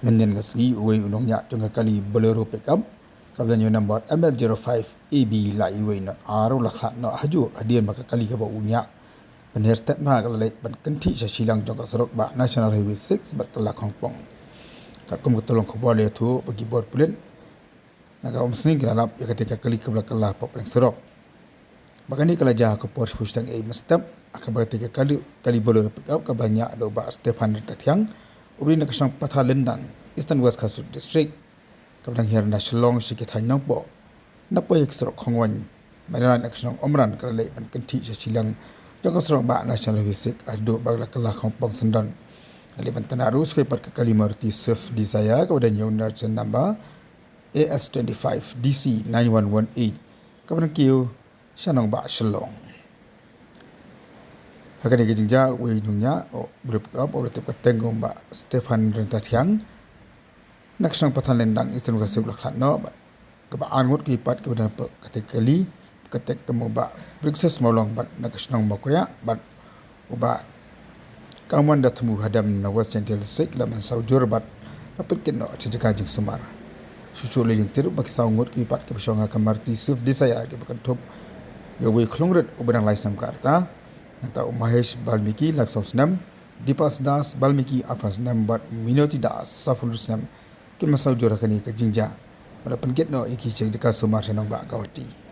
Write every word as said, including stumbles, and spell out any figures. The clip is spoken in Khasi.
Mynhynnin ka sngi uwei u nongñiah jong ka kali Bolero pickup kaba don ïa u number M L zero five A B lai uwei not ar u la khlad noh hajuh hadien ba ka kali kaba u ñiah pynher stet ma ka la leit ban kynthih sha shiliang jong ka surok ba National Highway six bad ka la khongpong. Katkum ka tyllong khubor la ïathuh ba ki bor pulit na ka umsning ki la lap ïa katei ka kali kaba la kylla pop reng surok. Ba kane ka la jia ha ka por shiphew shiteng ei mynstep ha kaba katei ka kali, kali Bolero pickup kaba ñiah da u Bah Stephan Ryntathiang, u briew na ka shnong Patharlendang, Eastern West Khasi Hills District, kaba dang hiar na Shillong sha ki thaiñ Nongpoh, na poi ha ka surok Khongwaiñ, mynta na ka shnong Umran ka la leit ban kynthih sha shiliang jong ka surok ba National Highway six haduh ba la kylla khongpong syndon. Ka la leit ban tnad ruh sa kawei pat ka kali Maruti Swift Dzire kaba don ïa u number A S twenty-five D C nine one one eight kaba dang kiew sha nongbah Shillong. Ha kane ka jingjia uwei u nongñiah, u briew pickup uba la tip kyrteng kum u Bah Stephan Ryntathiang, na ka shnong Patharlendang, Eastern West Khasi Hills, u la khlad noh bad kaba ar ngut kiwei pat kiba don ha katei ka kali, kyrteng kum u Bah Brixus Mawlong bad na ka shnong Mawkriah bad u Bah Kamwan Dathmu Hadem na West Jaintia Hills District la mynsaw jur bad la pynkit noh sha jaka jingsumar. Shuh shuh la jingtip ba ki saw ngut kiwei pat kiba shong ha ka Maruti Swift Dzire kiba kynthup ïa uwei u khlung rit uba dang lai snem ka rta, nangta u Mahesh Balmiki laiphew saw snem, Dipas Das Balmiki arphew snem bad u Minoti Das sawphew hynriew snem, kin mynsaw jur ha kane ka jingjia bad la pynkit noh ïa ki sha jaka sumar sha nongbah Guwahati.